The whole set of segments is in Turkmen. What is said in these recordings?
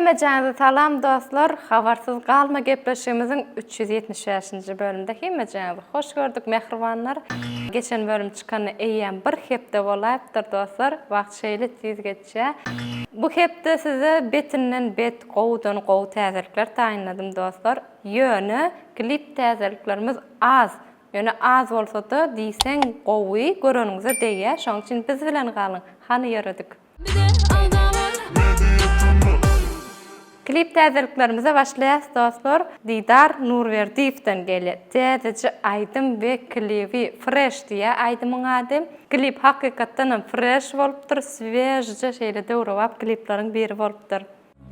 Hemmejaňyza salam dostlar! Habarsyz galma gepleşigimiziň 375-nji bölüminde hemmejaňyzy hoş gördük mähribanlar! Geçen bölüm çykanyna eýýäm bir hepde bolaýypdyr dostlar, wagt şeýle tiz geçýär. Bu hepde size betinden bet, gowudan gowy täzelikler taýynladym dostlar. Ýöne klip täzeliklerimiz az. Ýöne az bolsada diýseň gowy, göreniňize degýär, şoň üçin biz bilen galyň. Hany ýöredik. Klip täzeliklerimize başlaýas dostlar. Didar Nurberdiýewden gelýär täzeje aýdym we klibi Fresh diýýär aýdymyň ady. Klip hakykatdanam fresh bolupdyr, swežje şeýle döwrebap klipleriň biri bolupdyr.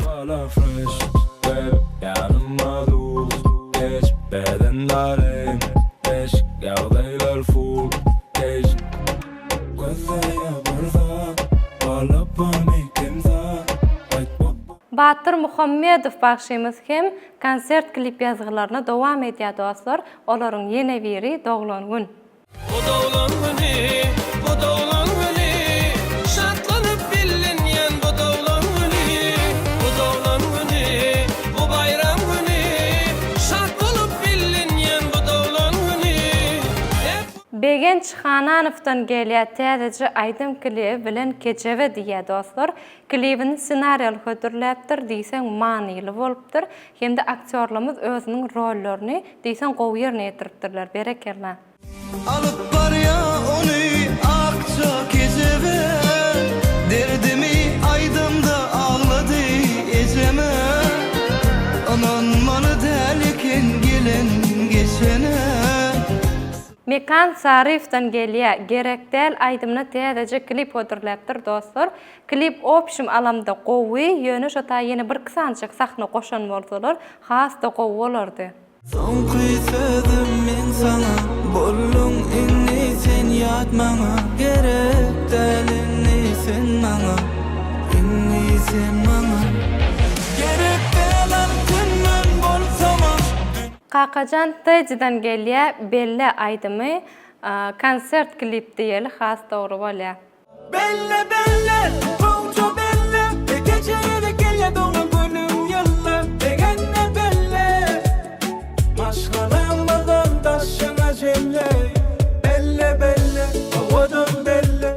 Bala fresh baby ýanyma dur geç beden dareň beş ýagdaýlar full keş Gözleýä bir zat galapany kim zat aýtmak Batyr Muhammedow bagşymyz hem konsert klip ýazgylaryna dowam edýär dostlar, olaryň ýene biri Doglan gün. Bu doglan güni, bu doglan güni, Şatlanyp billinýän bu doglan güni, Bu doglan güni, bu baýram güni, Şat bolup billinýän bu doglan güni. Begenç Hananowdan gelýär täzeje aýdym klibi bilen Kejebe diýýär dostlar. Klibini ssenariýaly hödürläpdir, diýseň manyly bolupdyr. Hem-de aktýorlarymyz özüniň rollaryny diýseň gowy ýerine ýetiripdirler. Berekella. Alyp barýa ony akja kejebe Derdimi aýdamda aglady ejeme Ynanmaly däl eken gelen geçene. Mekan Saryýewden gelýä Gerek däl aýdymyna täzeje klip hödürläpdir dostlar. Klip opşim alamda gowy ýöne şo taý ýene birki sanyjak sahna goşan bolsalar hasda gowy bolardy. Soňky sözüm meň saňa Bolduň indi sen ýat maňa Gerek däl indi sen maňa Indi sen maňa Gerek däl altyndan bolsamam. Kakajan Teddydan gelýä Belle aýdymy konsert klip diýeli has dogry bolýa. Belle belle gowja belle Ýekeje gezek gelýä doglan günüň ýylda Degende belle Maşgalamyzam daşyňa jemle Belle belle owadan belle.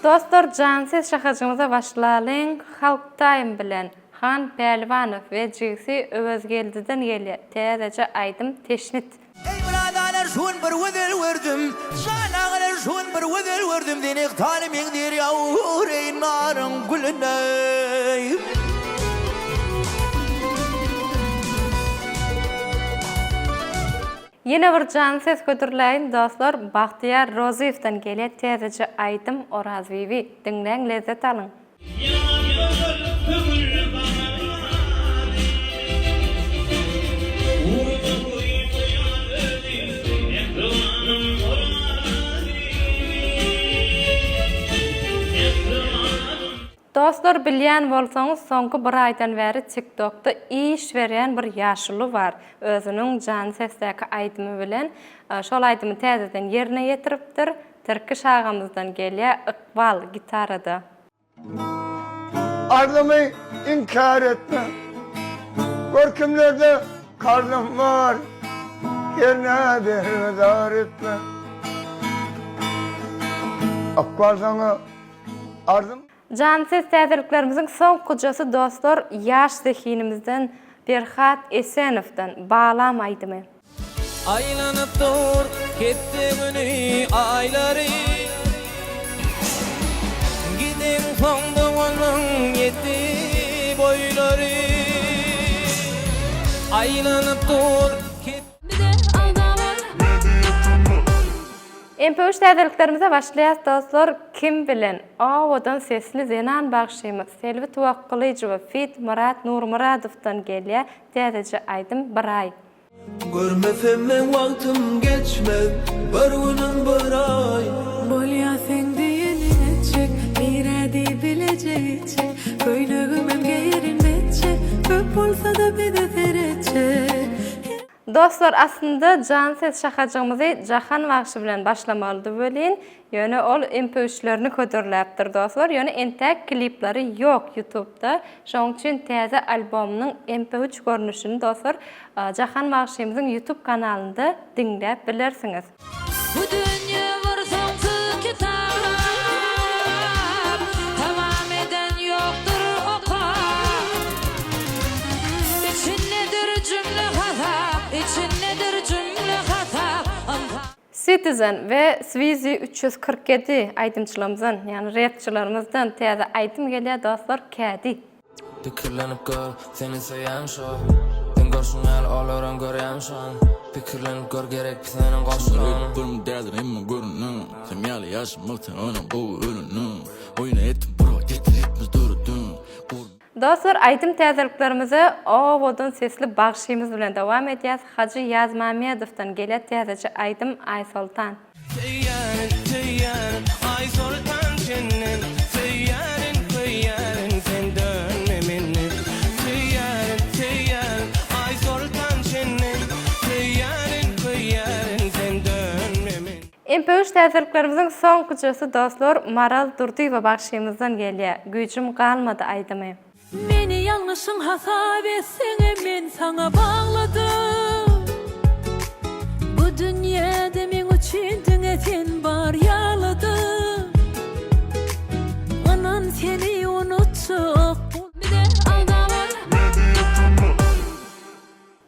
Dostlar jansiz şahajygymyza başlalyň Halk Time bilen Han Pälwanow we jigsi Öwezgeldiden gelýär täzeje aýdym Teşnit. Eý biradarlar şu gün bir gözel gördüm, Jan agalar şu gün bir gözel gördüm, Zenek tany meňzeýär ýawur eý naryň gülüne. Ýene bir janly ses hödürläýin dostlar Bagtyýar Rozyýewden gelýär täzeje aýdym Orazbibi diňläň lezzet alyň. Ýar gözel köňül bagany, Urma guýmaýan özi, Mähribanym Orazbibi, Mähribanym. Dostlar bilýän bolsaňyz soňky bir aýdan bäri tiktokda iş berýän bir ýaşuly bar özüniň jany sesdäki aýdymy bilen şol aýdymy täzeden ýerine ýetiripdir Tirkiş agamyzdan gelýä Ykbal gitarada. Arzymy inkär etme. Gör kimlerde karzym bar, Hernä bergidar etme. Ykbal saňa arzym. Jan siz täzeliklerimiziň soňkujasy dostlar ýaş zehinimizden Perhat Esenowdan Balam aýdymy. Aýlanyp dur hepde güni aýlary Gideňsoň doganlaň ýetdi boýlary Aýlanyp dur hep. MP üç täzeliklerimize başlaýas dostlar kim bilen owadan sesli zenan bagşymyz Selbi Tuwakgylyjowa feat Myrat Nurmyradowdan gelýä täzeje aýdym bir aý. Görmesem meň wagtym geçmez bir günüm bir aý. Bolýa seň diýeniň etjek, nirä diý bileje gitjek, Köýnegimem geýerin etjek, köp bolsada bize seretjek. Dostlar aslynda Jan ses şahajygymyzy Jahan bagşy bilen başlamalydy welin ýöne ol MP3-lerini hödürläpdir dostlar ýöne entäk klipleri ýok ýutubda şoň üçin täze albomynyň MP3 görnüşini dostlar Jahan bagşymyzyň ýutub kanalynda diňläp bilersiňiz. Bu dünýe bir soňsuz kitap, Tamam eden ýokdur okap. Içindedir jümle hasap, Içindedir jümle hasap, Ynsan. Citizen we Swizy 347 aýdymçylarymyzdan ýagny repçilerimizden täze aýdym gelýär dostlar kädi. Pikirlenip gör, seni söýýän şo Seň görşüň ýaly olaram görýän şon Pikirlenip gör gerekmi seniň goşlaň Görüm däldir hemme görüniň Sen ýaly ýaşamak sen onam gowy ölüniň Oýna etdim bro getir etmez dördüň Gur. Dostlar aýdym täzeliklerimize owadan sesli bagşymyz bilen dowam edýäs Hajy Ýazmamedowdan gelýär täzeje aýdym Aýsoltan. Söýýärin, söýýärin, Aýsoltan senden Söýýärin, köýýärin, sen dönme menden Söýýärin, söýýärin, Aýsoltan senden Söýýärin, köýýärin, sen dönme menden. MP3 täzeliklerimiziň soňkujasy dostlar Maral Durdyýewa bagşymyzdan gelýär Güýjüm galmady aýdymy. Meni ýalňyşyň hasap etseňem men saňa bagladym Bu dünýäde meň üçin diňe sen bar ýalydym Ynan seni unutjak bol Bize aldama.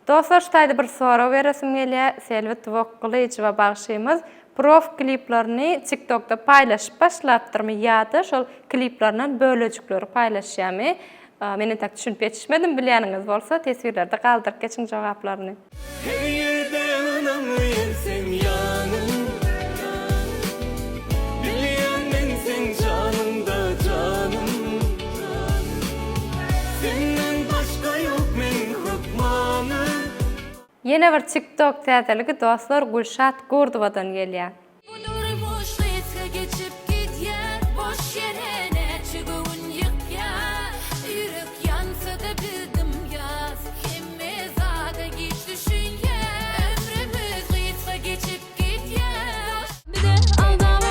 Dostlar şu taýda bir sorag beresim gelýär Selbi Tuwakgylyjowa bagşymyz prof kliplerini tiktokda paýlaşyp başlapdyrmy ýada şol kliplerinden bölejikleri paýlaşýamy men entek düşünip ýetişmedim bilýäniňiz bolsa teswirlerde galdyryp geçiň jogaplaryny. Her ýerde ynamly ýersem ýanyň Bilýän men seň janyňda janym Senden başga ýok meň hökmanym. Ýene bir tiktok täzeligi dostlar Gülşat Gurdowadan gelýär. Bu durmuş gysga geçip gidýär, Boş ýere näçe göwün ýykýar. Ýürek ýansa-da bildim ýaz, Hemme zada giç düşünýär. Ömrümiz gysga geçip gidýär, Boş. Bize aldama.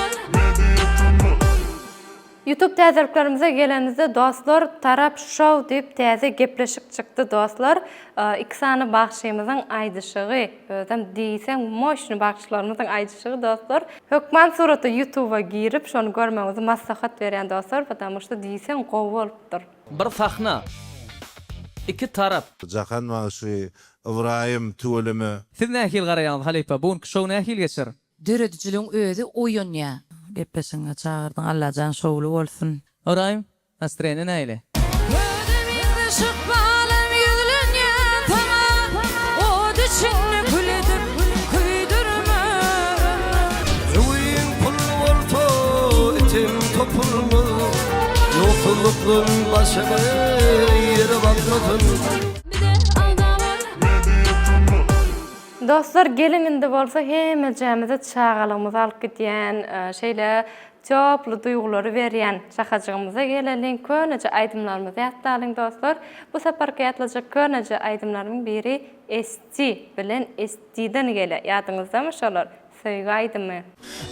Youtube täzeliklerimize gelenimizde dostlar Tarap show diýip täze gepleşik çykdy dostlar. Iki sany bagşymyzyň aýdyşygy özem diýseň moşny bagşylarymyzyň aýdyşygy dostlar. Hökman suratda youtube girip şony görmegiňizi maslahat berýän dostlar потому что diýseň gowy bolupdyr. Bir sahna. Iki tarap. Jahan bagşy Ybraýym tüweleme. Siz nähili garaýaňyz halypa bu günki şou nähili geçer? Döredijiligiň özi oýanýar. Gepleşigiňe çagyrdyň Allajan şowly bolsun. Ybraýym, nastreniýa nähili? Gözüm ýüzleşip ykbalym ýüzlenýär saňa Ot içinde kül edip köýdürme Öwüň pully bolsa itim topulmaz Ýoksullukdan başyny ýere basmasyn. Bize aldama. Dostlar geliň indi bolsa hemmejämizi çagalygymyza alyp gidýän şeýle toply duýgulary berýän şahajygymyza geleliň köneje aýdymlarymyzy ýatlalyň dostlar bu saparky ýatlajak köneje aýdymlarymyň biri ST bilen ST-den gelýär ýadyňyzdamy şolar Söýgi aýdymy.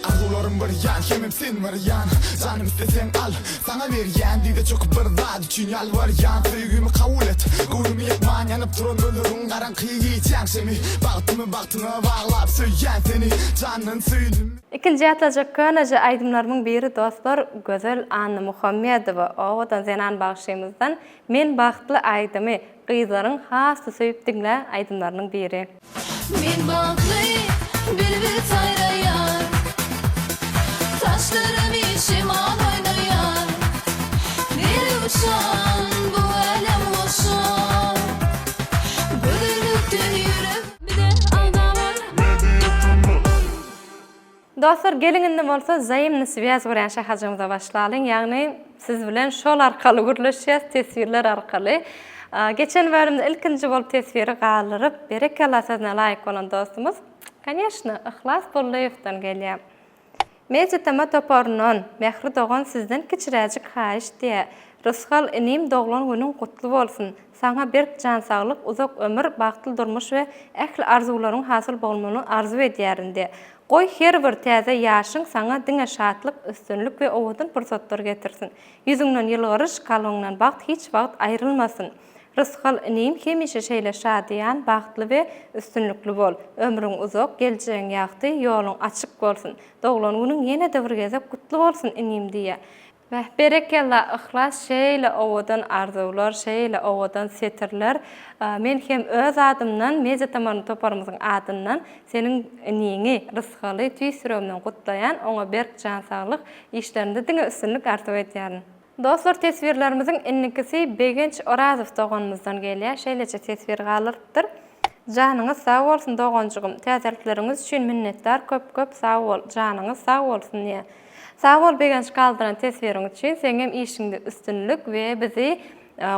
Arzuwlarym bir ýan, hemem sen bir ýan Janym isleseň al, saňa berýän Dize çöküp bir zat üçin ýalbarýan Söýgimi kabul et, göwnümi ýykman Ýanyp duran gözleriň garaňky gijäň şemi Bagtymy bagtyňa baglap söýýän seni Jandan söýdüm. Ikinji ýatlajak köneje aýdymlarymyň biri dostlar Gözel Annamuhammedowa owadan zenan bagşymyzdan Men bagtly aýdymy gyzlaryň has-da söýüp diňlä aýdymlarynyň biri. Men bagtly, bilbil saýraýar, Saçlarymy şemal oýnaýar, Deri uçan bu älem goşa, Gözellikden ýürek bize aldama. Dostlar geliň indi bolsa wzaýemny swýaz gurýan şahajygymyza başlalyň ýagny siz bilen şol arkaly gürleşýäs teswirler arkaly. Geçen bölümde ilkinji bolup teswiri galdyryp berekella sözüne laýyk bolan dostumyz koneşno Yhlas Bollyýewden gelýär. Media TM toparyndan Mähri dogan sizden kiçiräjik haýyş diýýär. Rysgal inim doglan günüň gutly bolsun! Saňa berk jan saglyk, uzak ömür, bagtly durmuş we ähli arzuwlaryň hasyl bolmagyny arzuw edýärin diýýär. Goý her bir täze ýaşyň saňa diňe şatlyk, üstünlik we owadan pursatlar getirsin. Ýüzüňden ýylgyryş, kalbyňdan bagt hiç wagt aýrylmasyn. Rysgal inim hemişe şeýle şadyýan, bagtly we üstünlikli bol. Ömrüň uzak, geljegiň ýagty, ýoluň açyk bolsun. Doglan günüň ýene-de bir gezek gutly bolsun inim diýýär. Beh, berekella Yhlas şeýle owadan arzuwlar, şeýle owadan setirler. Men hem öz adymdan, Media Tamaryn toparymyzyň adyndan seniň iniňi, Rysgaly tüýs ýüregimden gutlaýan, oňa berk jan saglyk, işlerinde diňe üstünlik arzuw edýärin. Dostlar teswirlerimiziň indikisi Begenç Orazow doganymyzdan gelýär, şeýleje teswir galdyrypdyr. Janyňyz sag bolsun doganjygym, täzelikleriňiz üçin minnetdar köp köp sag bol, janyňyz sag bolsun diýýär. Sag bol Begenç galdyran teswiriň üçin, seňem işiňde üstünlik we bizi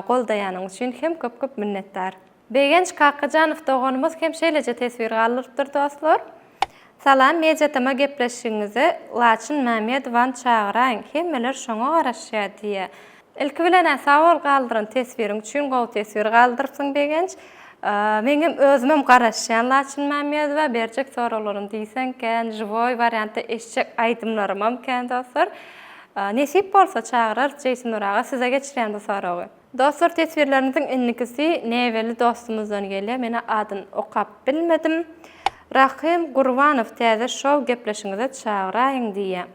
goldaýanyň üçin hem köp köp minnetdar. Begenç Kakajanow doganymyz hem şeýleje teswir galdyrypdyr dostlar. Salam Mediatama gepleşigiňize Laçyn Mämedowany çagyraýyň hemmeler şoňa garaşýa diýýä. Ilki bilenä sag bol galdyran teswiriň üçin gowy teswir galdyrypsyň Begenç. Meňem özümem garaşýan Laçyn Mämmedowa berjek soraglarym diýseň kän žiwoý wariantda eşitjek aýdymlarymam kän dostlar. Nesip bolsa çagyrarys Jeýsynur aga size geçirýän bu soragy. Dostlar teswirlerimiziň indikisi näbelli dostumyzdan gelýär menä adyny okap bilmedim. Rahym Gurbanow täze şou gepleşiňize çagyraýyň diýýär.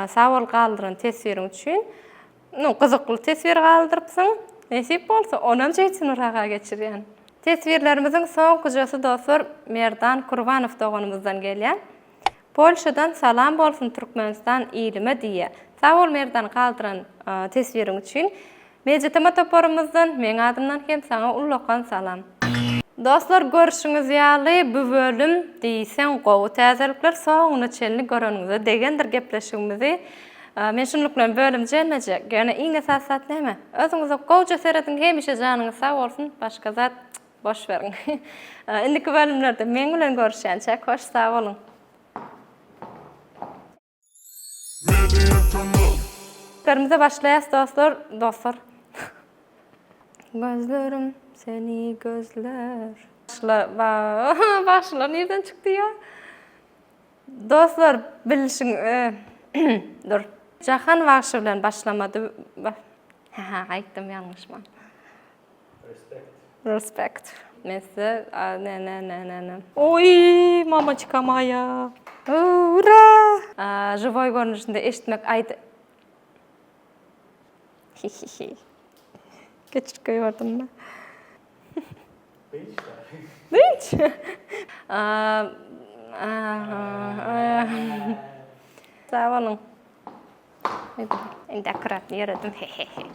Sag bol galdyran teswiriň üçin. Nu gyzykly teswir galdyrypsyň. Nesip bolsa onam Jeýtynur aga geçirýän. Teswirlerimiziň soňkujasy dostlar Merdan Kurbanow doganymyzdan gelýär. Polşadan salam bolsun Türkmenistan ilime diýýä. Sag bol Merdan galdyran teswiriň üçin. Mejitama toparymyzdan meň adymdan hem saňa ullakan salam. Dostlar görşüňiz ýaly bu bölüm diýseň gowy täzelikler soňuna çenli göreniňize degendir gepleşigimizi. Men şunluk bilen bölüm jemlejek. Ýöne iň esasy zat näme? Özüňize gowja serediň hemişe janyňyz sag bolsun başga zat Boş beriň. Indiki bölümlerde meň bilen görüşýänçäk hoş sag boluň. Lerimize başlaýas dostlar, dostlar. Gözlerim seni gözler. Başla, bagşylar nirden çykdy ýa? Dostlar, bilişiň, dur. Jahan bagşy bilen başlamady. Hä, aýtdym ýalňyşman. Respect. Respect. Men size ne ne ne ne ne. Oý, mamaçka moýa. Ura! Živoý görnüşinde eşitmek aýdy. Hihihi. Geçirip goýberdimmi? Dynç. Dynç. Sag boluň. Indi akkuratny ýöredim hehehe.